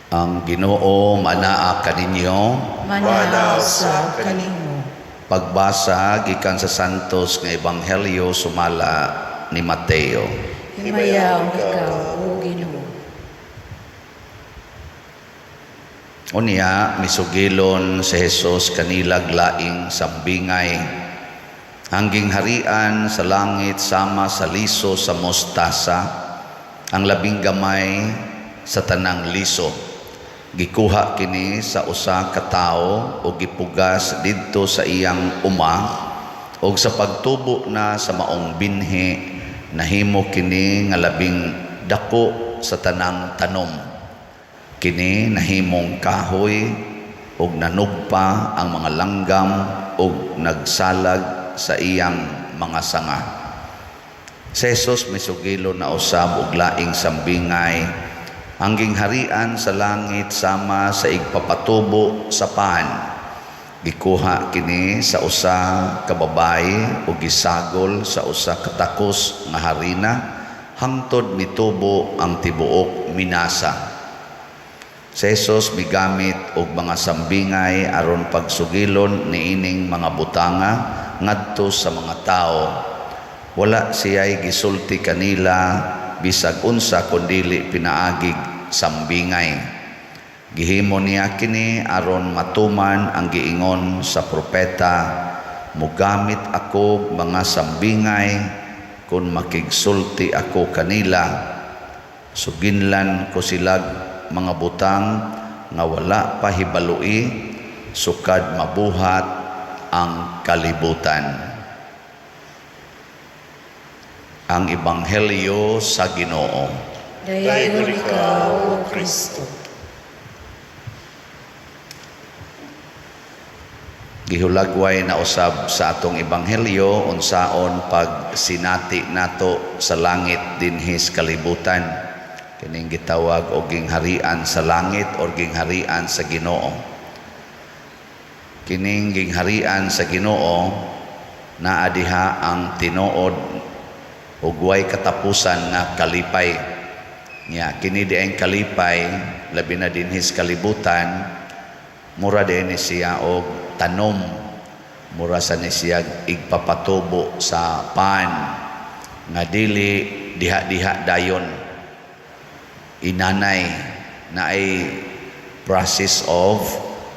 Ang Ginoo manaa kaninyo. Manaa usab kanimo. Pagbasa gikan sa Santos nga Ebanghelyo sumala ni Mateo. Himayaon ikaw, O Ginoo. Unya misugilon si Jesus kanilag laing sambingay. Ang gingharian sa langit sama sa liso sa mostasa, ang labing gamay sa tanang liso. Gikuha kini sa usa ka tawo ug gipugas didto sa iyang uma, ug sa pagtubo na sa maong binhi nahimo kini nga labing dako sa tanang tanom. Kini nahimong kahoy ug nanugpa ang mga langgam ug nagsalag sa iyang mga sanga. Si Jesus misugilo na usab og laing sambingay. Ang gingharian sa langit sama sa igpapatubo sa pan. Gikuha kini sa usa ka babayi ug gisagol sa usa ka takos nga harina hangtod mitubo ang tibuok minasa. Si Jesus migamit og mga sambingay aron pagsugilon niining mga butanga ngadto sa mga tawo. Wala siya'y gisulti kanila bisag unsa kun dili pinaagig sambingay. Gihimo niya kini aron matuman ang giingon sa propeta, mugamit ako mga sambingay kun makigsulti ako kanila. Suginlan ko silag mga butang nga wala pa hibaloi sukad mabuhat ang kalibutan. Ang Ebanghelyo sa Ginoo. Dayon ikaw, O Kristo. Gihulagway na usab sa atong ebanghelyo unsaon pag sinati nato sa langit dinhis kalibutan. Kining gitawag og gingharian sa langit or gingharian sa Ginoo. Kining gingharian sa Ginoo naa diha ang tinuod ug way katapusan nga kalipay. Nya kini dieng kalipay labi na dinhis kalibutan, mura din ni siya og tanom, mura sa ni siya igpapatubo sa pan nga dili diha-diha dayon, inanay na ay process of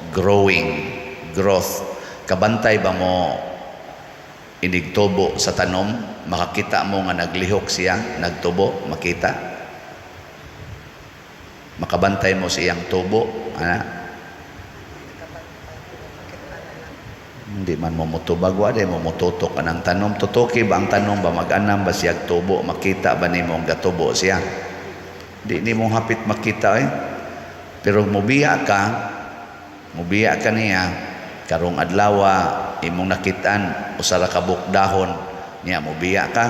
growing, growth. Kabantay ba mo inigtubo sa tanom? Makakita mo nga naglihok siya, nagtubo, makita? Makabantay mo sa iyang tubo, ana? Hindi man mo mutubag, wa di mo mututok anang tanom. Tutuki ba ang tanom ba, mag-anam ba siya tubo, makita ba nimo ang gatubo siya? Di nimo hapit makita. Pero mubiya ka niya, karong adlawa imong nakitaan usa ra ka buok dahon niya, mubiya ka.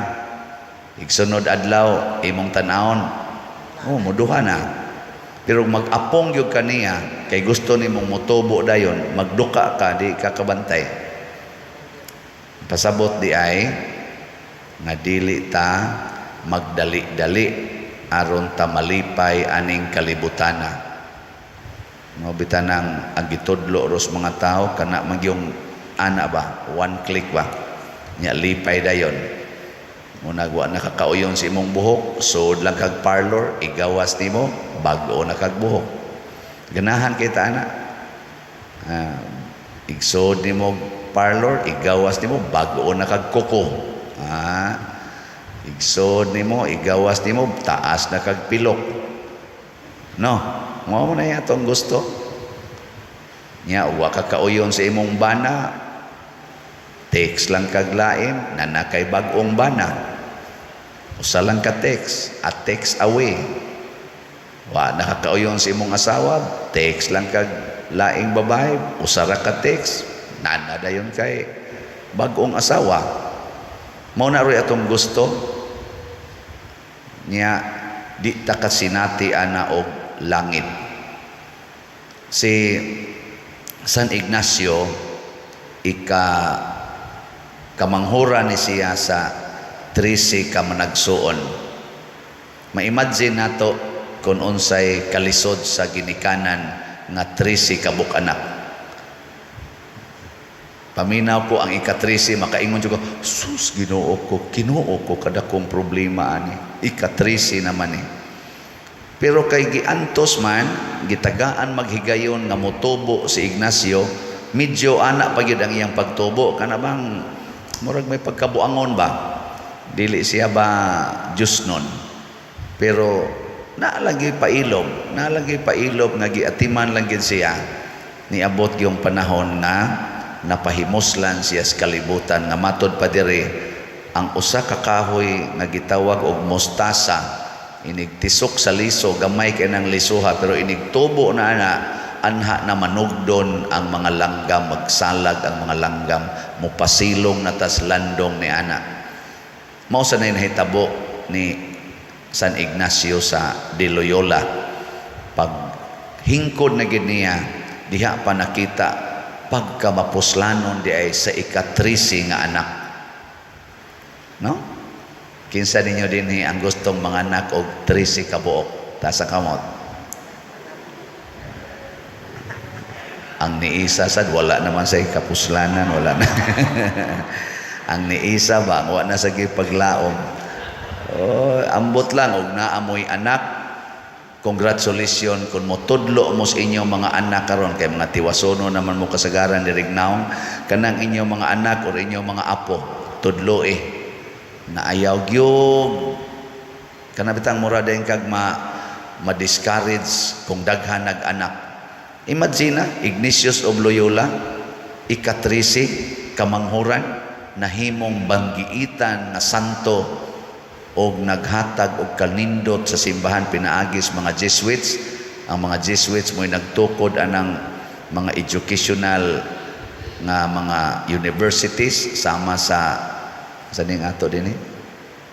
Igsunod adlaw imong tan-awon, oh, muduha na. Pero mag-apong gyud ka niya kay gusto nimong motubo dayon, magduka ka, di ka kabantay. Pasabot di ay nga dili ta magdali-dali aron ta malipay aning kalibutana. Mao bitanang ang gitudlo ros mga tao kana magyong ana ba, one click ba nya lipay dayon. Munag wa nakakauyon sa imong buhok, suod lang kag parlor, igawas nimo, bag-o na kag buhok. Ganahan kita ana. Igsuod nimo parlor, igawas nimo, bag-o na kag kuko. Igsuod nimo, igawas nimo, taas na kag pilok. No, mao mo na atong gusto. Nya wa ka kauyon sa imong bana, text lang kag lain, nana kay bag-ong bana. Usa lang ka text, a text away. Wa nakakauyon sa imong asawa, text lang kag laing babae, usa ra ka text, nana dayon kay bag-ong asawa. Mao na roy atong gusto. Nya di ta kasinati ana og langit. Si San Ignacio ika kamanghura ni siya sa 13 ka managsuon. Ma-imagine nato kung unsay kalisod sa ginikanan nga 13 ka anak. Paminaw ko ang ika-13, makaingon jud ko, "Sus, Ginoo ko, Ginoo ko, kadakong problema ani. Ika-13 naman eh." Pero kay giantos man, gitagaan maghigayon nga motubo si Ignacio, medyo ana pa gyud ang iyang pagtubo, kana bang murag may pagkabuangon ba? Dili siya ba Diyos nun. Pero naa lagi pailob, naa lagi pailob nga giatiman lang gid siya. Niabot yung panahon nga napahimuslan siya sa kalibutan nga matod pa diri ang usa ka kahoy nga gitawag og mostasa, inig tisok sa liso, gamay kay nang lisuha, pero inig tubo na ana, anha na manugdon ang mga langgam, magsalag ang mga langgam, mupasilong na tas landong ni ana. Mao sa nay nahitabo ni San Ignacio sa de Loyola. Pag hingkod na gid niya, diha pa nakita pagka mapuslanon di ay sa ika-13 nga anak, no? Kinsa ninyo dinhi ang gustong mga anak og 13 ka buok? Taas ang kamot. Ang niisa sad wala naman sa kapuslanan, wala na. Ang niisa ba, wala na sa paglaom. Oh, ambot lang og naa moy anak. Congratulations kung motudlo mo sa inyong mga anak karon, kay mga tiwasono naman mo kasagaran diri naong kanang inyong mga anak or inyong mga apo, tudlo eh na ayaw gyud kana bitang mura din kag ma ma-discourage kung daghan nag-anak. Imagine na, Ignatius of Loyola, ika-13 kamanghuran, nahimong banggiitan nga santo og naghatag og kanindot sa simbahan pinaagis mga Jesuits. Ang mga Jesuits mo'y nagtukod anang mga educational nga mga universities sama sa ning ato dinhi,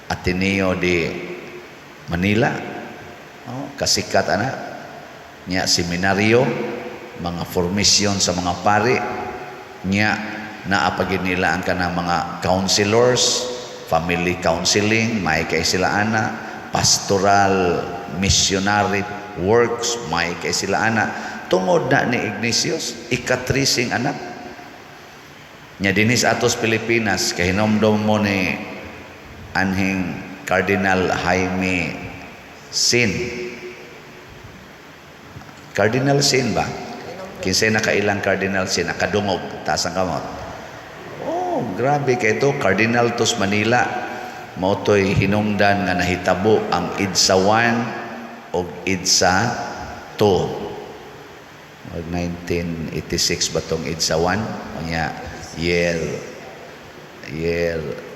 Ateneo de Manila. Oh, kasikat ana nya, seminaryo, mga formation sa mga pari nya, naa pa gyud nila ang kanang mga counselors, family counseling, may kay sila ana, pastoral missionary works, may kay sila ana, tungod na ni Ignatius, ika-13 anak nya. Dinhi sa atos Pilipinas, kahinomdom mo ni anhing Cardinal Jaime Sin? Cardinal Sin ba? Kinsay nakailang Cardinal Sin? Nakadungog, taas ang kamot. Oh, grabe kay to, Cardinal tos Manila. Mao to'y hinungdan nga nahitabo ang EDSA 1 og EDSA 2. Mag 1986 ba tong EDSA 1? Unya year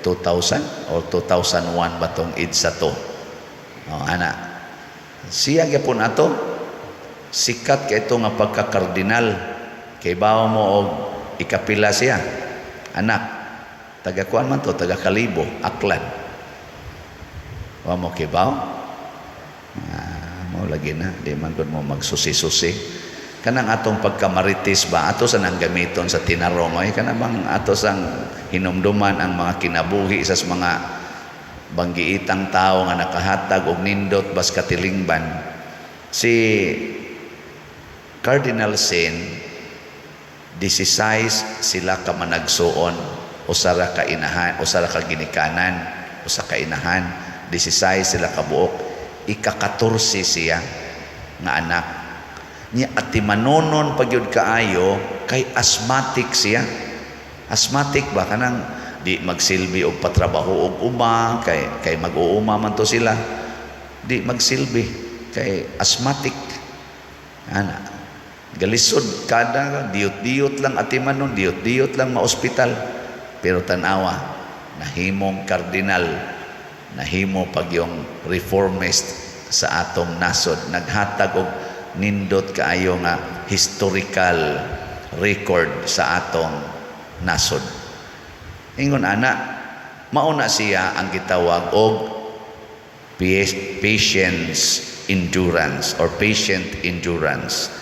2000 or 2001 ba tong EDSA 2? Oh, ana. Siya gyapon ato, sikat kay ito nga pagka-kardinal. Kay bawo mo og ikapila siya anak? Taga kuan man to, taga Kalibo, Aklan. Wa mo kibaw? Ah, mo lagi na di man gud mo magsusi-susi. Kanang atong pagkamarites ba, ato sa nang gamiton sa tinarong ay kana bang ato sang hinumduman ang mga kinabuhi sa mga banggiitang tao nga nakahatag og nindot bas katilingban. Si Cardinal Sin, 16 sila ka managsuon, usa ra ka inahan, usa ra ka ginikanan, usa ka inahan, 16 sila ka buok. Ika-14 siya nga anak niya. Ati manonon pagyud kaayo kay asthmatic siya. Asthmatic ba, kanang di magsilbi og patrabaho og uma, kay mag-uuma man to sila, di magsilbi kay asthmatic ana. Galisod kada diyot-diyot lang atimanon, diyot-diyot lang maospital. Pero tanawa, nahimong kardinal, nahimo pag yung reformist sa atong nasod, naghatag og nindot kaayo nga historical record sa atong nasod. Ingon ana, mauna siya ang gitawag og patience endurance or patient endurance,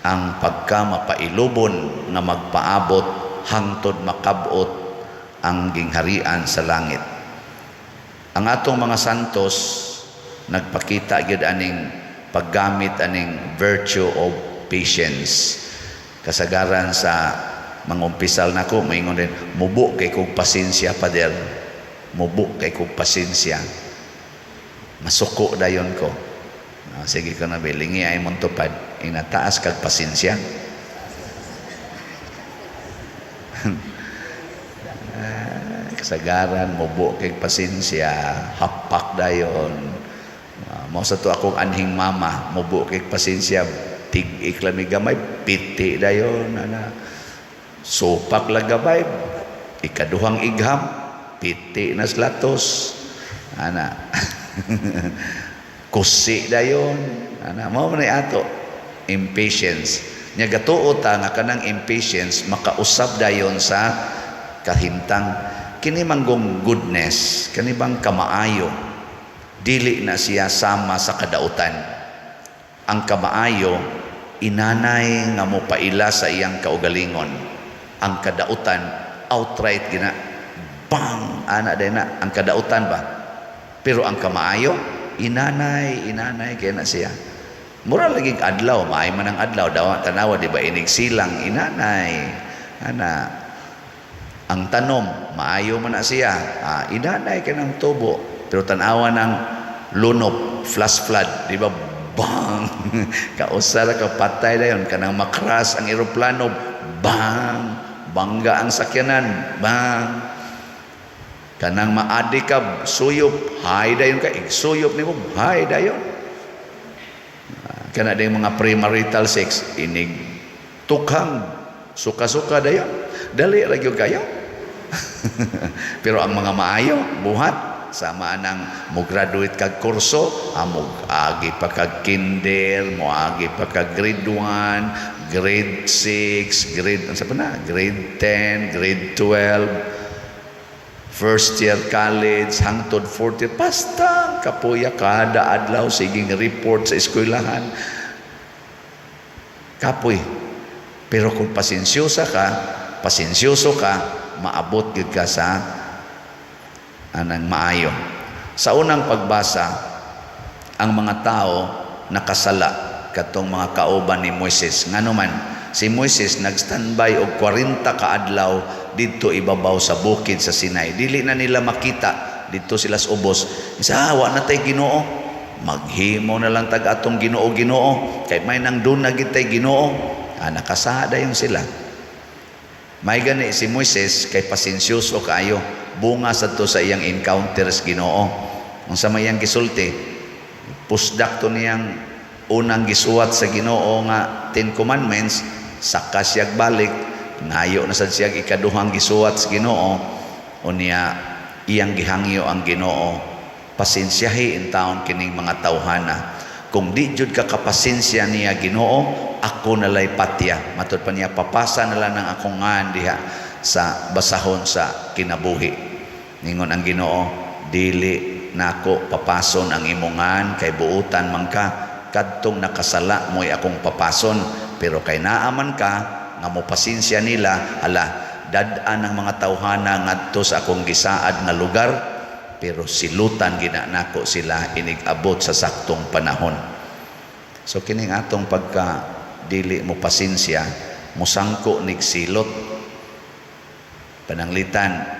ang pagka mapailubon nga magpaabot hangtod makabot ang gingharian sa langit. Ang atong mga santos nagpakita gyud aning Paggamit aning virtue of patience. Kasagaran sa mangumpisal nako, moingon din, "Mubo kay kog pasensya, pader. Mubo kay kog pasensya. Masuko dayon ko." Ah, sige ko na bilingi ay mong tupad. Inataas kag pasensya. Ah, kasagaran mubo kay pasensya, hapak dayon. Ah, mao sa to akong anhing mama, mubo kay pasensya, tig-ik lang gamay, piti dayon ana. Supak lang gabay, ikaduhang igham, piti na slatos. Ana. Kusi dayon. Ana, mao man ato impatience. Nya gatuo ta nga kanang impatience makausab dayon sa kahimtang. Kini manggong goodness, kani bang kamaayo, dili na siya sama sa kadautan. Ang kamaayo, inanay nga mopaila sa iyang kaugalingon. Ang kadautan, outright gina bang ana day na ang kadautan ba. Pero ang kamaayo, inanay, inanay kay na siya. Mura lagi adlaw, maay man ang adlaw dawa, tanawa, di ba, inig silang, inanay ana. Ang tanom, maayo man na siya, ah, inanay kay ng tubo. Pero tanawa ng lunop, flash flood, di ba, bang, kausa ra ka, patay dayon. Kanang makras ang eroplano, bang, bangga ang sakyanan, bang. Kanang maadi ka suyop, hay dayon ka, igsuyop nimo, hay dayon. Ah, kana dayong mga premarital sex, inig tukhang, suka-suka dayon, dali ra gyud kayo. Pero ang mga maayo buhat, sama nang mo graduate kag kurso, mo agi pa kag kinder, mo agi pa kag grade 1, grade 6, grade unsa pa na, grade 10, grade 12, first year college hangtod fourth year, basta kapuya kada adlaw siging report sa eskwelahan, kapoy. Pero kung pasensyosa ka, pasensyoso ka, maabot gyud ka sa anang maayo. Sa unang pagbasa, ang mga tao nakasala, katong mga kauban ni Moises. Ngano man, si Moises nag-standby og 40 ka adlaw didto ibabaw sa bukid sa Sinai. Dili na nila makita didto sila sa ubos. Isa, ah, wa na tay Ginoo. Maghimo na lang tag atong Ginoo Ginoo kay may nang doon na gid tay Ginoo. Ah, nakasada yung sila. May gani si Moises kay pasensyoso kaayo. Bunga sad to sa iyang encounter sa Ginoo. Unsa may iyang gisulti? Pusdak to niyang unang gisuwat sa Ginoo nga Ten Commandments, saka siyag balik, ngayo na sad siyag ikaduhang gisuwat sa Ginoo, unya iyang gihangyo ang Ginoo, "Pasensyahi in taon kining mga tawhana. Kung di jud ka kapasensya niya Ginoo, ako nalay patya." Matud pa niya, "Papasa na lang ng akong ngan diha sa basahon sa kinabuhi." Ningon ang Ginoo, "Dili nako papason ang imong ngan kay buutan man ka. Kadtong nakasala mo'y akong papason, pero kay naaman ka nga mo pasensya nila, ala, dad-an ang mga tawhana ngadto sa akong gisaad nga lugar, pero silutan gina nako sila inig-abot sa saktong panahon." So kining atong pagka dili mo pasensya, musangko nig silot. Pananglitan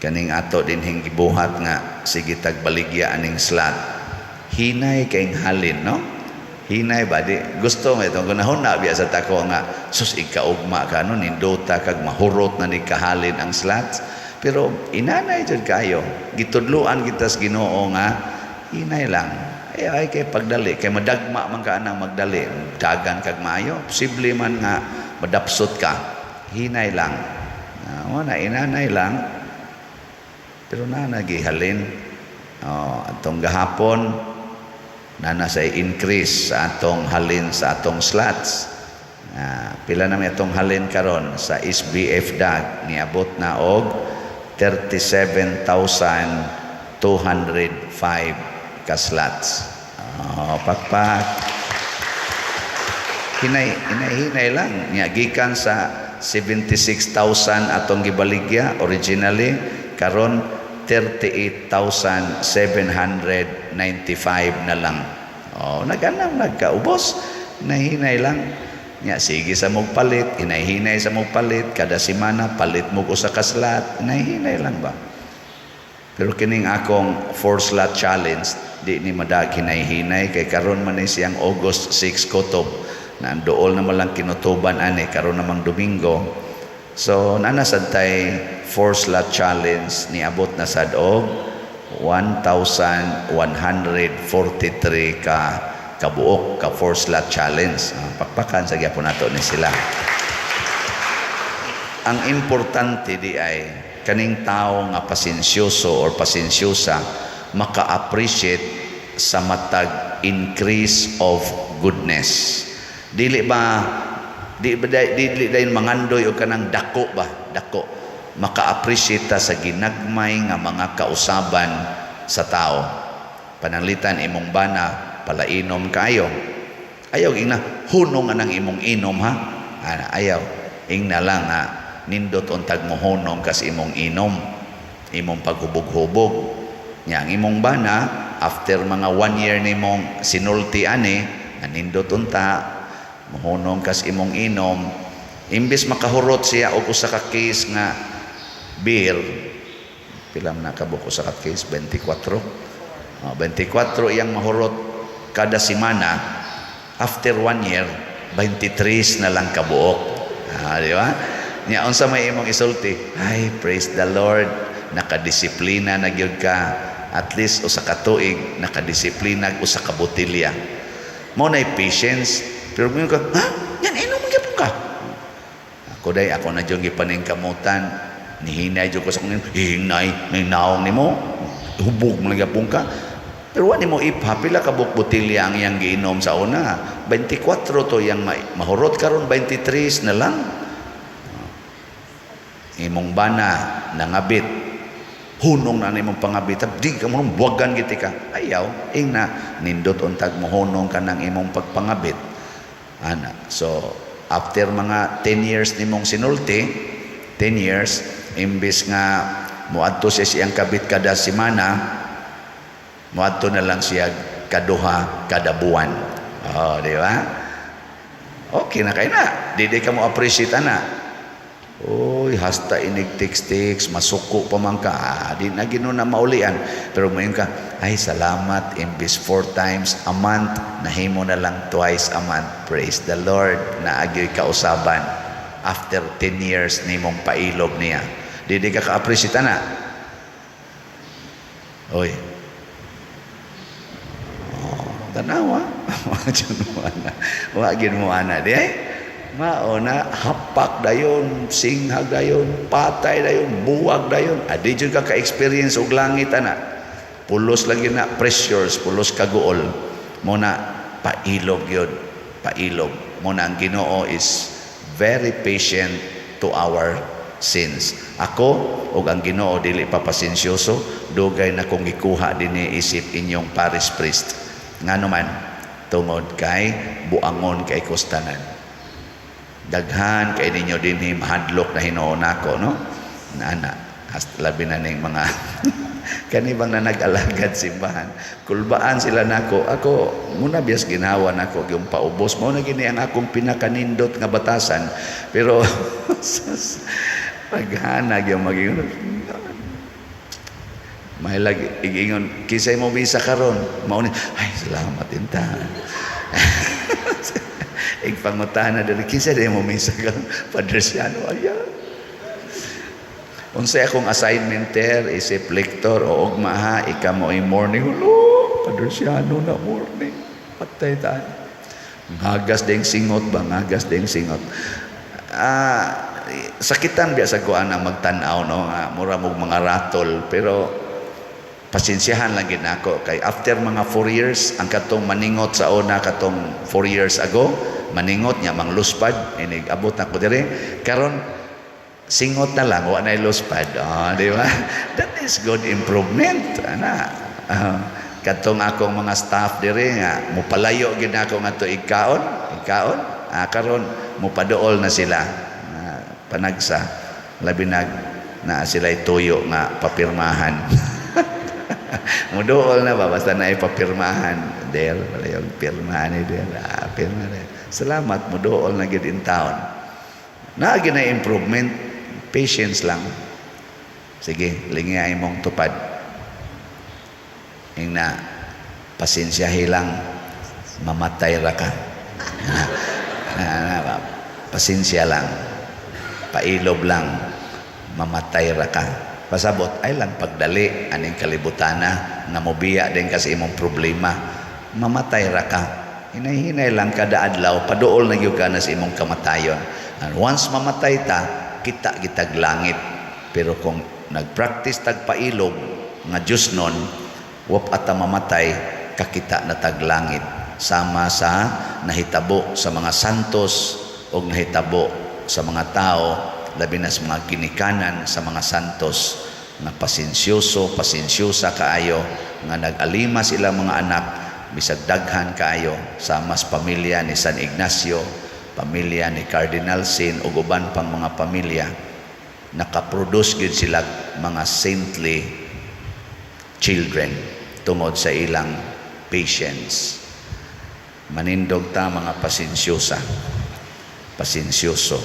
kaning ato dinhing gibuhat nga sige tag baligya aning slot, hinay kayng halin, no? Hinay ba di gusto nga itong gunahon na biya sa tako nga sus, ikaugma ka, no, nindota kag mahurot na ni kahalin ang slots. Pero inanay jud kayo, gitudluan kita sa Ginoo nga hinay lang. Eh, ay kay pagdali kay madagma man ka anang magdali, dagan kag maayo, posible man nga madapsot ka. Hinay lang. Ah, na inanay lang, pero na nagihalin. Oh, atong gahapon na nasa increase sa atong halin sa atong slots. Ah, pila na may atong halin karon sa SBF DAG, niabot na og 37,205 ka slots. Oh, pakpak. Hinay, hinay, hinay lang. Nya gikan sa 76,000 atong gibaligya originally, karon 38,795 na lang. Oh, nag-anam, nagkaubos. Hinay-hinay lang. Nya sige sa mong palit, hinay-hinay sa mong palit, kada semana palit mo usa ka slot, hinay-hinay lang ba? Pero kining akong four slot challenge, di ni madag hinay-hinay kay karon man ni siyang August 6 kutob na ang duol na malang kinutuban ani karon namang Domingo. So nana sad tay four slot challenge, niabot na sad og 1,143 ka kabuok ka four slot challenge. Ah, pakpakan sa gyapon nato ni sila. Ang importante di ay kaning tao nga pasensyoso or pasensyosa maka-appreciate sa matag increase of goodness. Dili ba di ba dili dayon mangandoy og kanang dako ba, dako. Maka-appreciate ta sa ginagmay nga mga kausaban sa tao. Pananglitan imong bana palainom kayo. Ayaw ingna hunong anang imong inom ha. Ana, ayaw. Ingna lang ha, nindot untag mo hunong kas imong inom, imong paghubog-hubog. Nya ang imong bana after mga one year nimong sinulti ani, nindot unta mohunong kas imong inom, imbes makahurot siya og usa ka case nga beer, pila man na kabuok usa ka case? 24. Oh, 24 iyang mahurot kada semana, after one year 23 na lang kabuok. Ah, di ba? Nya unsa may imong isulti? Ay, praise the Lord, nakadisiplina na gyud ka. At least usa ka tuig nakadisiplina usa ka botelya. Mao nay patience. Pero mo ka, ha? Yan inom man gyapon ka. Ako day, ako na jud gipaningkamutan. Nihinay jud ko sa akong hinay, naong nimo. Hubog man gyapon ka. Pero wa nimo ipha pila ka buok botelya ang iyang giinom sa una. 24 to iyang mahurot, karon 23 na lang. Imong bana nangabit, hunong na nimong pangabit, di ka mo buwagan giti ka. Ayaw, ingna nindot untag mohunong ka ng imong pagpangabit ana. So after mga 10 years nimong sinulti, 10 years, imbis nga moadto siya siyang kabit kada semana, moadto na lang siya kaduha kada buwan. Oh, di ba? Okay na kay na di di ka mo appreciate ana. Uy, hasta inig text-text, masuko pa man ka. Ah, di na Ginoo na maulian. Pero moingon ka, ay salamat, imbis four times a month, nahimo na lang twice a month. Praise the Lord, naagyo'y kausaban. After 10 years, nimong pailob niya. Di di ka ka-appreciate na. Uy. Oh, tanawa. Wa mo ana. Wa gid mo ana di ay. Mao na hapak dayon, singhag dayon, patay dayon, buwag dayon. Adi jud ka ka-experience og langit ana. Pulos lagi na pressures, pulos kaguol. Mao na pailob yun, pailob. Mao na ang Ginoo is very patient to our sins. Ako ug ang Ginoo dili pa pasensyoso, dugay na kong gikuha dinhi isip inyong parish priest. Ngano man, tungod kay buangon kay kustanan. Daghan kay ninyo dinhi mahadlok na hinuon nako, no? Nana, labi na ning mga kani bang na nag-alagad simbahan. Kulbaan sila nako. Ako muna biyas ginhawa nako yung paubos mo na gini ang akong pinakanindot nga batasan. Pero paghanag yung maging may lagi igingon kisay mo misa karon mao ni, ay salamat inta. Igpangutana diri, kinsa di mo misa karon, Padre Siano? Ayan, unsay akong assignment ter isip lector o ugma ha, ika mo ay morning. Hulo, Padre Siano na morning, patay taan. Ngagas ding singot ba, ngagas ding singot. Ah, sakitan biya sa kuan ang magtan-aw, no, nga mura mog mga ratol, pero pasensyahan lang gid nako kay after mga 4 years ang katong maningot sa una, katong 4 years ago maningot niya mangluspad, inig abot nako diri karon singot na lang, wa na luspad. Oh, di ba? That is good improvement ana. Ah, katong akong mga staff diri nga mupalayo gid nako ngadto igkaon igkaon, ah, karon mupaduol na sila. Ah, panagsa labi nag na sila tuyo nga papirmahan. Muduol na ba basta na ipapirmahan. Der, wala yung pirma ni Der. Ah, pirma der. Salamat mo dool na gid in town. Naa na improvement, patience lang. Sige, lingi mong tupad. Ingna, pasensya lang, mamatay ra ka. Pasensya lang, pailob lang, mamatay ra ka. Pasabot, ay lang pagdali, aning kalibutana, nga mobiya din kasi imong problema. Mamatay ra ka. Hinay-hinay lang kada adlaw, paduol na gyud ka na sa imong kamatayon. And once mamatay ta, kita gitag langit. Pero kung nagpractice tag pailob nga Diyos nun, wap ata mamatay, kakita na tag langit. Sama sa nahitabo sa mga santos o nahitabo sa mga tao, labi na sa mga ginikanan sa mga santos nga pasensyoso, pasensyosa kaayo, nga nag-alima sila mga anak, bisag daghan kaayo, sa mas pamilya ni San Ignacio, pamilya ni Cardinal Sin ug uban pang mga pamilya, nakaproduce gyud sila mga saintly children tungod sa ilang patience. Manindog ta mga pasensyosa, pasensyoso.